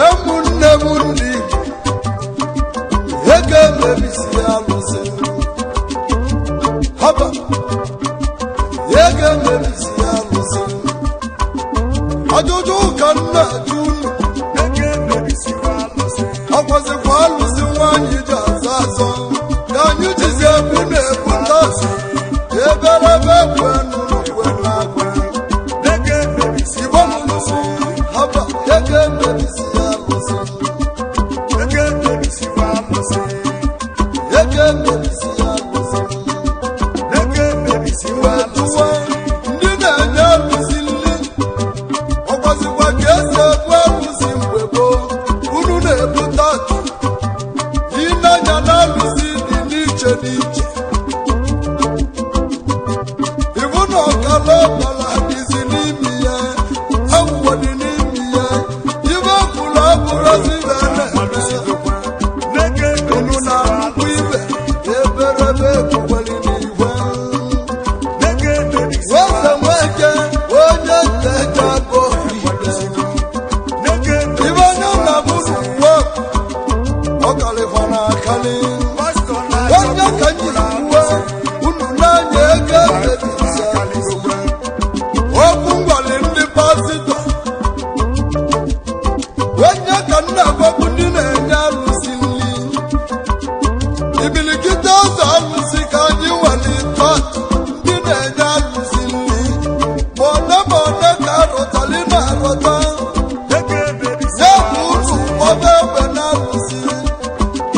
Ụmụnne m ndị Igbo, ego emebisi alụsị haba, ego emebisi alụsị. Ajụjụ ka nna ajụ unu, ọkwazikwa alụsị nwaanyị ji azọ azọ ka anyị jizi ebu na-ebu tasị eberebe ekwe nụrụ na-agwa Igbo mụrụ haba, ego emebisi alụsị, ego emebisi alụsị. Wetụwa ndị na-enye alụsị nri, ọkwazikwa ka esi ebu alụsị mgbe gboo unu na-ebu tatu ịnanya na alụsị dị n'iche n'iche, ibu na ọkala ọbara dịzi n'imi ya, awụwa dị n'imi ya, ibe kwuru abụrụzi ibe na-eme unu na-anụkwu ibe eberebe ekwukweli n'igwe. Nweze nweke onye ntecha bụ ibe onye na-abụ n'uwe ọ karịkwa na akarị onye ka nyiri uwe unu n'anya ego emebisi okwu ngwali ndị pastọ, onye ka nna gwabụ ndị na-enye alụsị nri ibilikite ụzọ alụsị ka anyị nwere tat ndị na-enye alụsị nri ma one ma one ka arọtali na-arọta ya bụ unu ọba egbe na alụsị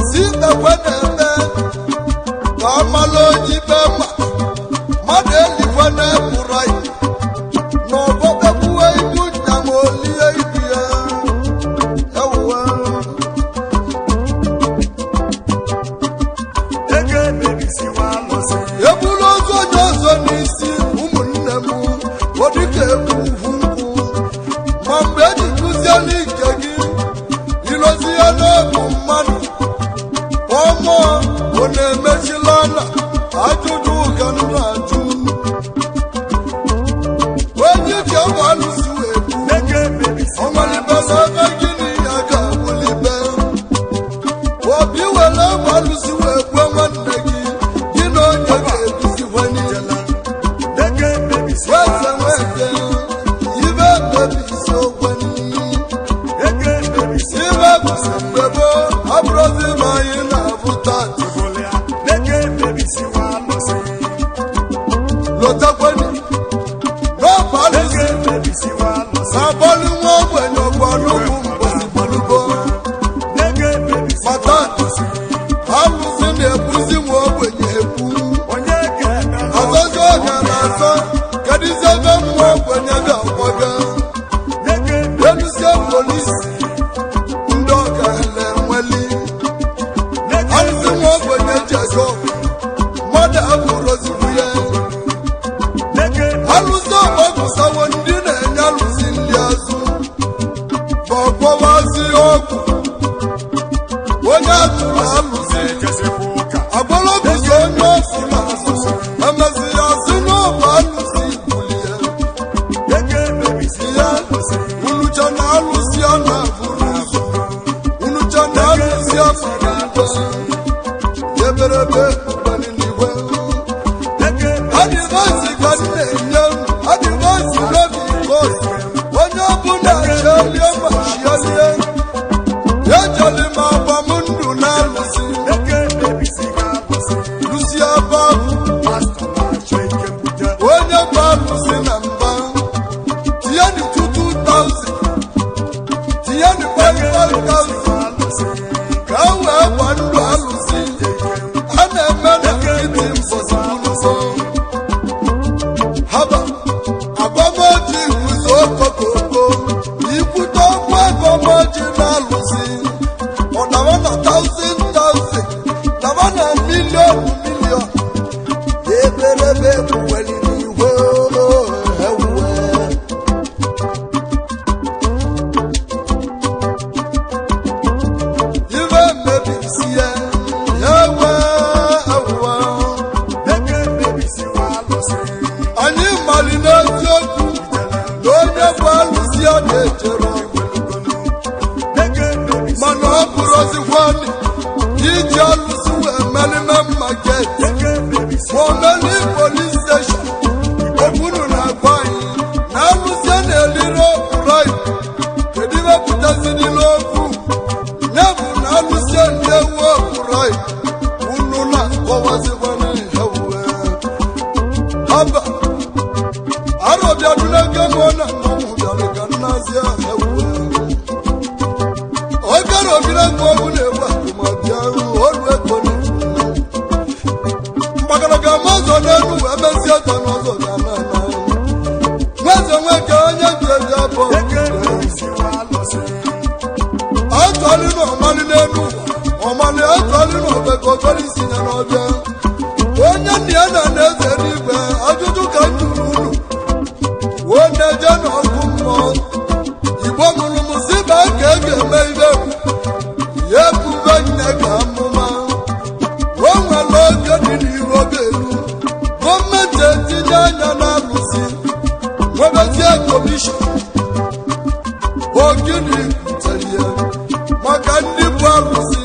si mekwe na-eme ka ọ mara onye ibe ma mmadụ elikwe na-epụrụ anyị na ọbọbekwuwe ibu nya ma olie ibu ya ewuwe. Eburu ozu onye ọzọ n'isi, ụmụnne m, ọ dịka ebu ugwu nkwụ ma mgbe eji kụziela ike gị ilozi ya n'ọbụ mmadụ ọmụọ ọ na-emechila na ajụjụ ka m na-ajụ onye ji ọgwụ alụsị wee bu ọnwalibe n'ebe gịnị ya ga-awụlibe obi were ọgwụ alụsị wee gbuo nwanne gị, gị na onye ga-ebizikwa niile. Weze nweke ibe mebisi okwe ibe bụsi mgbe gboo abụrụzi ma anyị na-abụ tata. Lotakweni n'ọbụ alụsị na-agbalụ nwa ogbenye ọgwa n'ugwu mbosi gbalugo mata alụsị na-ebuzi nwa ogbenye ekwu azọzi oge na-azọ kedụzi ebe nwa ogbenye ga-akwaga elusie polisi ndị ọgala enweli alụsị nwa ogbenye ji eje ọgụ mmadụ abụrụzikwu ya. Alụsị ọgbagụsawo ndị na-enye alụsị nri azụ. Nwoke mụọ na mmanwụ bịara ka nnazi ewu ogere obire mgbe ọgwụ na-egbu atụmatụ ahụ olu ego na-egbu mgbagaraga mazọ n'elu wee mezie ọzọ n'ọzọ ga na ana nweze nwoke onye ji ezi abụọ atụalị na ọmalị n'elu ụwa ọmalị atụalị na ọbẹ ka obere isi ya n'ọbịa onye nna ya na na-eze n'igwe ajụjụ ka m jụrụ unu wee na-eje n'ọkụ mmụọ Igbo mụrụ m si baa ka e ga-eme ibe ya ebube nne ka amụma o nwere oge dị n'iru oge elu gọọmenti etinye anya n'alụsị nwebezie kọmishọn ogini butere ya maka ndị bụ alụsị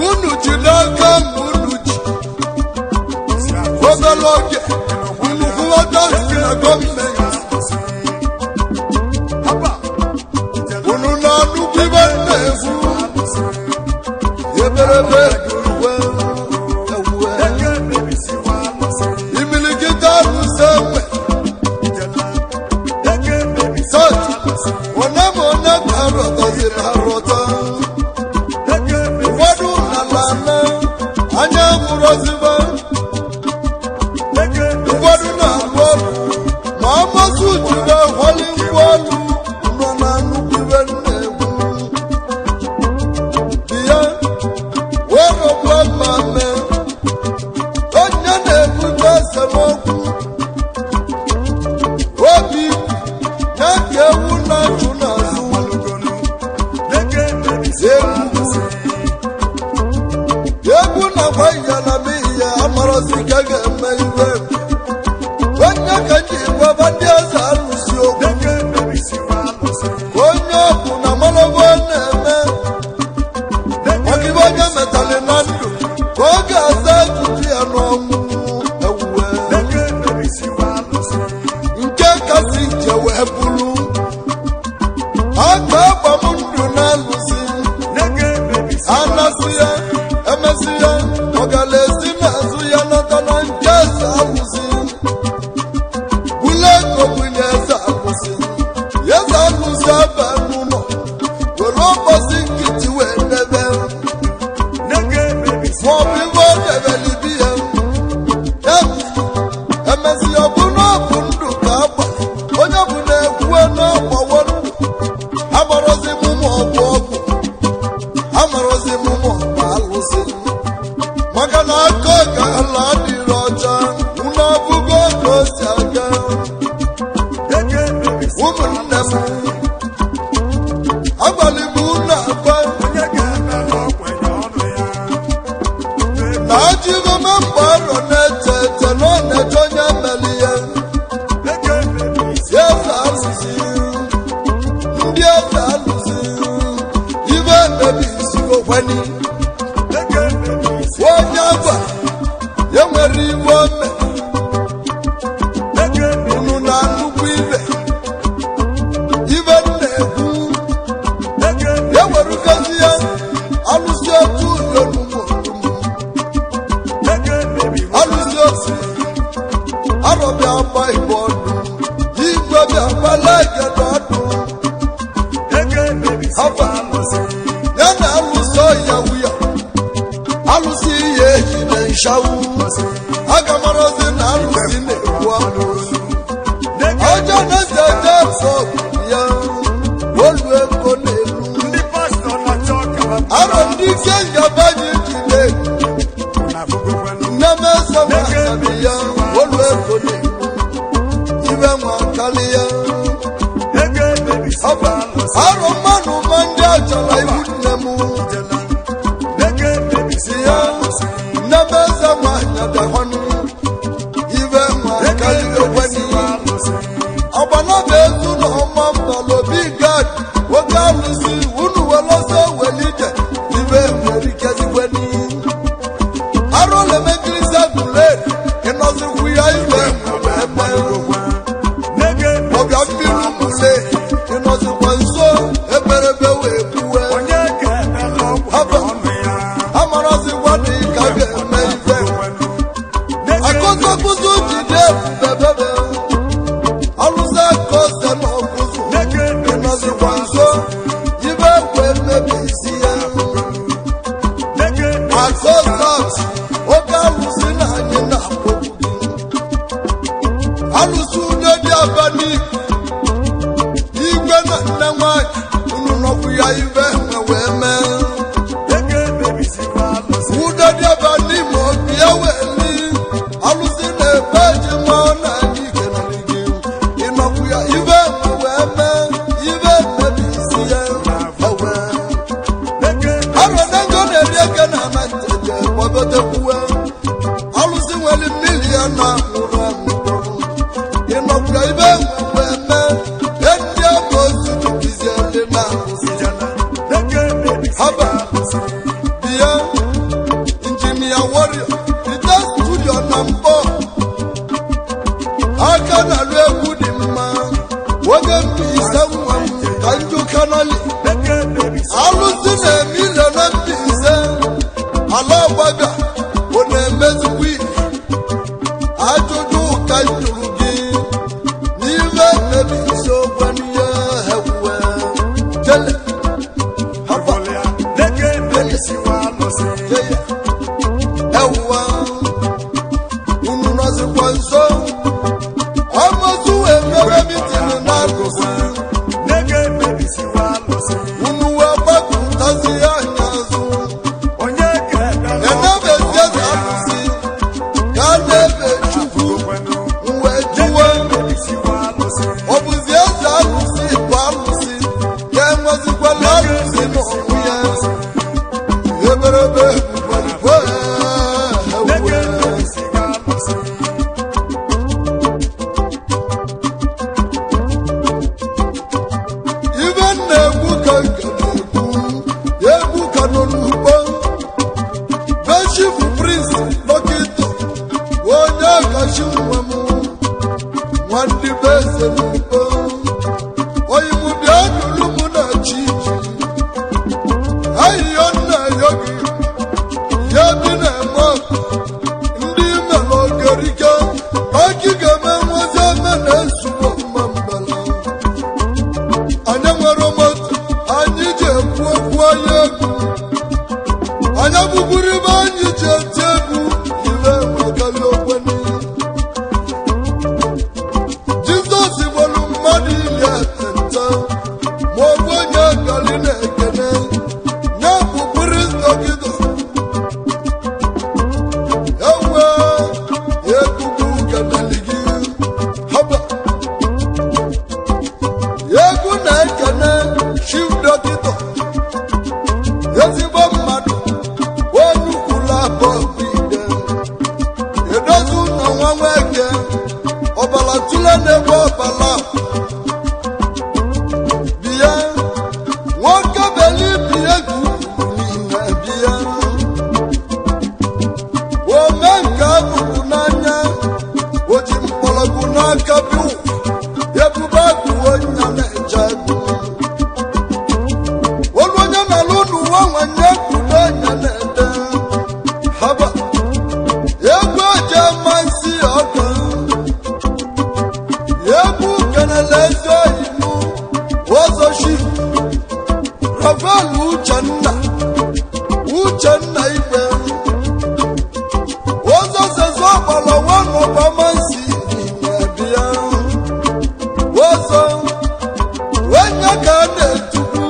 unu ji n'aka ma unu ji obere oge unu kwụwata si na gọọmenti unu na-anụkwu ibe na-ekwu eberebe uwe ewuwe imilikiti alụsị enwe sọt one ma one ka arọtaziri arọta ụfọdụ nala ana anya mụrụziba ụfọdụ na-alụ ọrụ ma amasị jiri hwali ngwa ọrụ nọ na nnukwu ibe na-egwu di ya wee rọgbuo mma mee onye na-ebute esemokwu obi ya ka ewu na-achụ n'azụ egwu na-agba ya na miya amarọzi ka ga-eme iwe onye ka ji gwaba ndị eze alụsi okwu onye ọbụ na malogo na-eme maka ibe onye metali na ndụ ka ọ ga-aza ajụjụ ya n'ọnwụ ewuwe nke kasị nje wee bụrụ aka agbam ndụ na-alụsi anasị ya emesi ya ọ gara esi n'azụ ya nata na nke eze alụsị bụla ego bunye eze alụsị eze alụsị aba n'ụlọ were ụbọchị nkịtị wee debe maọbụ ibe o debere ibi ya ya bụ emesi ọ bụ na ọ bụ ndụ ka agba onye bụ na-ekwue n'ọgbawo ndụ amarọzi m ma ọ bụ ọgwụ amarọzi m ma ọ bụ alụsị maka na aka ọgala adịrị ọcha unu abụgo ka o si aga ụmụnne m agbalị m unu agba na ajọ ibeme mgbe arọ na-eche eche na ọ na-eche onye mere ya eze alụsị ndị eze alụsị ibe emebi isikokweni onye agwa ya nwere iwe ome unu na nnukwu ibe ibe m na-ekwu ya werugozi ya alụsị otu ụlọ alụsị otu arọbịa gba igbe ọdụ igwe bịa gbala egede ọdụ haba ya na alụsị ọya wuya alụsị ihe ejide nshawu aga marozi na alụsị na-ekwu alụsị ọjọọ na-eze eje fọ ya olu ego na-elu Ndị pastọ na-achọ ka ha arọ ndị ike ngaba anyị ji na-ekwu na afụgokwanụ. nne m eze nwaanyị ya olu ego na-elu ibe nwa kalị ya Ego emebisi Ọba, arọ mmanụ ma ndị achọrọ iwu nne m Ego emebisi si ya nne m eze nwaanyị bịakwanụ ibe nwa kalị okweni ọgbanaba ezu na ọma mbalobi gad nwoke alụsị unu welọsọ welije ibe nwere ikezikweni arụlemekirisi agụleri ịnọzikwu ya ibe nwere ebe Ego ọbịa mmiri mụle ịnọzikwa nso eberebe wee gbuwe onye ga-ebela ọgwụ Haba. n'ọnụ ya. amarazikwa na ị ka ga-eme ife akụzọkụzụ jide ebubebebe Dominic, igwe na nne nwanyị unu nọkwu ya ibe nwe wee mee. Udo dịaba n'ime obi ya weli alụsị na-ebe ji ma ọ na-anyị kenere gị. Ịnọkwu ya ibe nwe wee mee ibe mmebi isi ya ewe. Arọ na ego na-eri eke na ama nteje gbagotekwuwe alụsị nwere mmiri ya na nwụrụ anwụrụ. Ịnọkwu ya ibe nwe wee mee ndị ama otu dịkizie ndị na alụsị. Haba bịa injinia warrior ite studio na mbọ aka na-alụ egwu dị mma oge Mbaise nwa m ka njụ kanali alụsị na-eme ile na Mbaise ala ọgbaga ọ na-emezikwa ihe ajụjụ ka m jụrụ gị n'ime mmebi isi okwe n'ihe ewuwe jele haba jeye ewuwe unu nọzikwa nso ọmọzụ wee mere mitin na alụsị unu wee gbapụtazi ya anya azụ enebezieze alụsị ka a na-ebe chukwu wee jụwe ọ bụzi eze alụsị bụ alụsị ka enwezikwala alụsị n'onwe ya eberebe ebubo ewuwe. Ibe m na-egwu ka nke na-egwu egwu ka nọ n'ugbo bechif prince dọkịta onye kachi nwa m nwandị be eze n'ugbo oyimu bịa duru m na chi ji ahịhịa nna ya gị ya bi na-eme ọkụ ndị mere ogerike ọkị ga-eme nwazi eme na-esugbo mma mbala. Anyị nwere moto anyị ji ekwu okwu anyị egwu anyị bụburu ibe anyị ji eti egwu ibe nwekarị okwe n'ihu Jizọs gwara mmadụ ili ekpenta ma ọ bụ onye gali na-ekene ya bụ bụrụ dọkịta ewe egugu keneli gị haba. Egwu na-ekene chief dọkịta ezigbo mmadụ onye ukwula bọbụ ide edozi ụlọ nwa nweke ọbara tụle na-egbu ọbara biya nwoke beli biya gị niile biya ome nke abụrụ n'anya o ji mkpọrọgwụ n'aka bi ụwa ebube agụwo nya na-eje agụ olu onye na-alụ n'ụwa nwanne kwudo anya na-ede haba egwu eje mmasị ọka egwu kenele ezi oyi mụ ozochi Rafael Uchenna Uchenna igwe ozozezo ọgbara nwanọbamansi bịa ozo onye ka a na-etukwu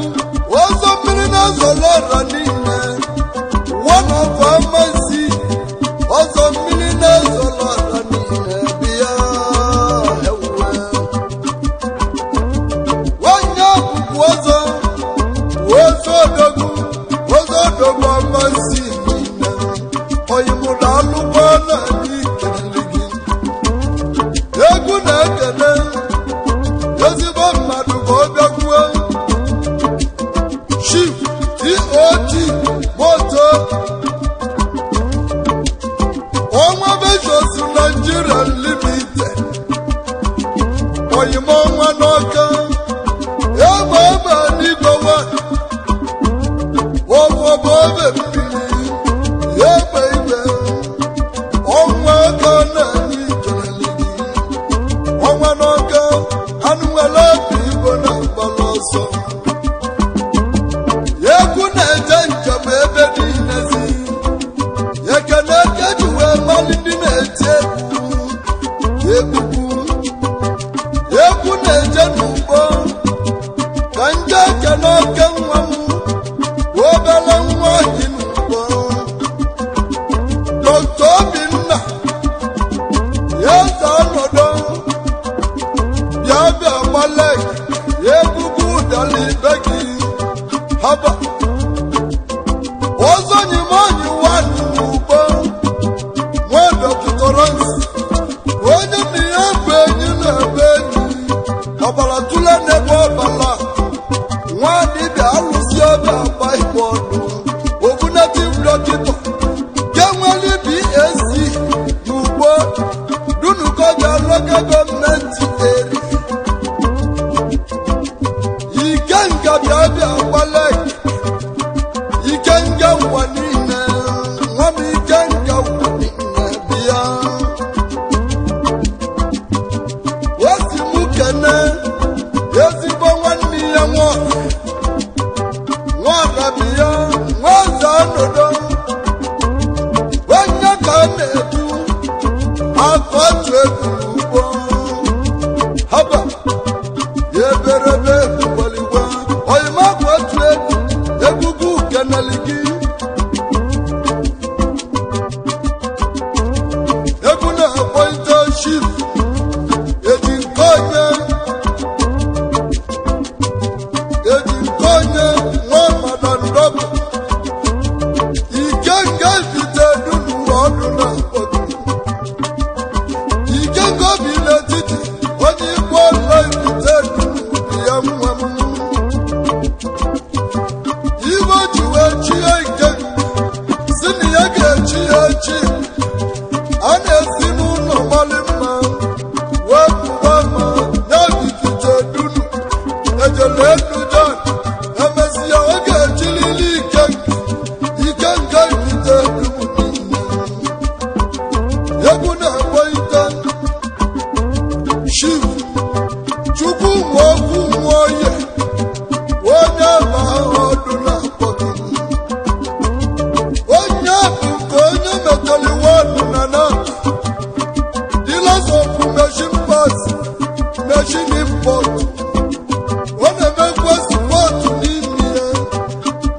ozo mmiri na-azọla ọra niile nwanọbamansi ọzọ mmiri na-ezọla ọra niile bịa ewuwe onye bụbu ọzọ ozo odogwu ozo odogwu amasị niile oyimụda alụkwa na anyị kelele gị. Egwu na-ekele ezigbo mmadụ ka ọ bịakwuo chief eot moto ọnwa Ventures Nigeria Limited oyim ọnwa n'ọka egbe egbe n'igwe nwa ọgwọgwọ obe mmiri egbe igwe ọnwa aka na-anyị kelele gị ọnwa n'ọka anụ nwere obi igbo na mgbala ọsọ egwu na-eje njem ebe niile zi ekene eke ji wee mali ndị na-eti egwu egwugwu egwu. n'ugbo ka nje ekene oke nwa m, obele nwa dị n'ugbo, Dr. Obinna ya eze ọnọdụ bịa bịa gbalek ya egugu ụdala ibe gị haba ọzọ nyime onyi wanụ n'ugbo nwa dọkịtọrọ nsị onye na ya bụ enyi na-ebe enyi ọbara tụle n'ebe ọbara nwa dibịa alụsị ọbịa agba igbe ọdụ obu native dọkịta nke nwere BSc n'ugbo dunukoja local gọọmenti eri ikenga bịa bịa gbalek ikenga ụwa niile nwa m ikenga ụwa niile bịa osi mụ kene ezigbo nwanne ya nwa nwaọra bịa nwa eze ọnọdụ onye ka a na-ebu afọ otu egwu ugbo haba eberebe egwubaligwe oyimakwa otu egwu egwugwu keneli gị egwu na-akpọ ite shif eji nke onye eji nke onye nwa madandọbụ ike nke bite dunu ọdụ na-akpọ gị ike nke obi n'etiti onye ikwu ọlọ ibite dunu ya nwa m ibe ji wee chie ike si na ya ga-echi ya echi a na-esi n'ụlọ mali mma wee pụba ma ya bikite dunu ejele enu John emesịa ọ ga-echilili ike ike nke ibite dunu niile egwu na-akpọ ite shif chukwu nwe okwu nwe oye onye ma ahụ ọdụ na-akpọ gị onye bụ nke onye metali wọdụ na na dealers of machine parts, machine import. Ọ na-emekwa spọtụ n'ime ya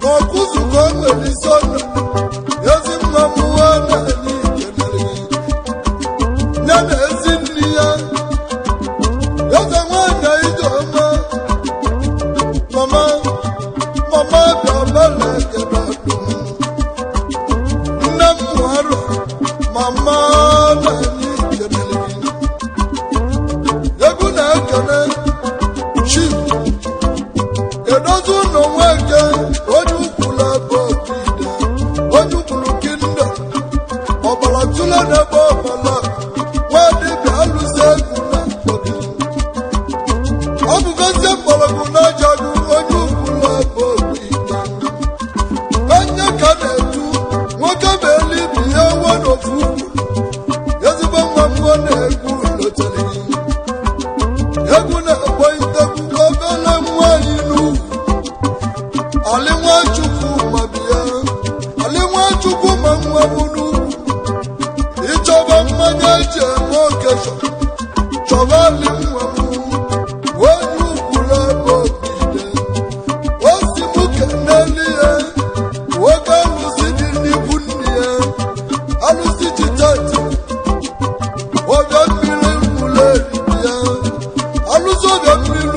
na ọkụzụ ka o nwere isi ọnụ ezi mma mụwa na-enye ikenere ya na ezi nri ya eze nwanyị ijeọma mama mama bịabala ekele ọdụm nne m nwarụ mama na-enye ikenere gị egwu na-ekene chief edozi ụlọ nweke onye ukwulu ebe ogide onye ukwulu kingdom ọbara tụle n'ebe ọbara nwa dibịa alụsị egwu na akpọgị ọ bụgozie mgbọrọgwụ n'aja gị onye ukwulu ebe ogide onye ka na-etu nwoke bụ elibi ya nwe n'ofu ukwu ezigbo nwa mmụọ na-egwu lotere gị egwu na-akpọ itegwu obele nwanyị n'ugwu alị nwachukwu ma bịa alị nwachukwu ma nwa m n'ugwu ịchọba mmanya eji eme okeshọ chọba alị nwa m onye ugwu n'ebe ogide osi m keneli ya nwoke alụsị dị n'ikwu nne ya alụsị chitete ọbịa mmiri mmụlọ eriri ya alụsị ọbịa mmiri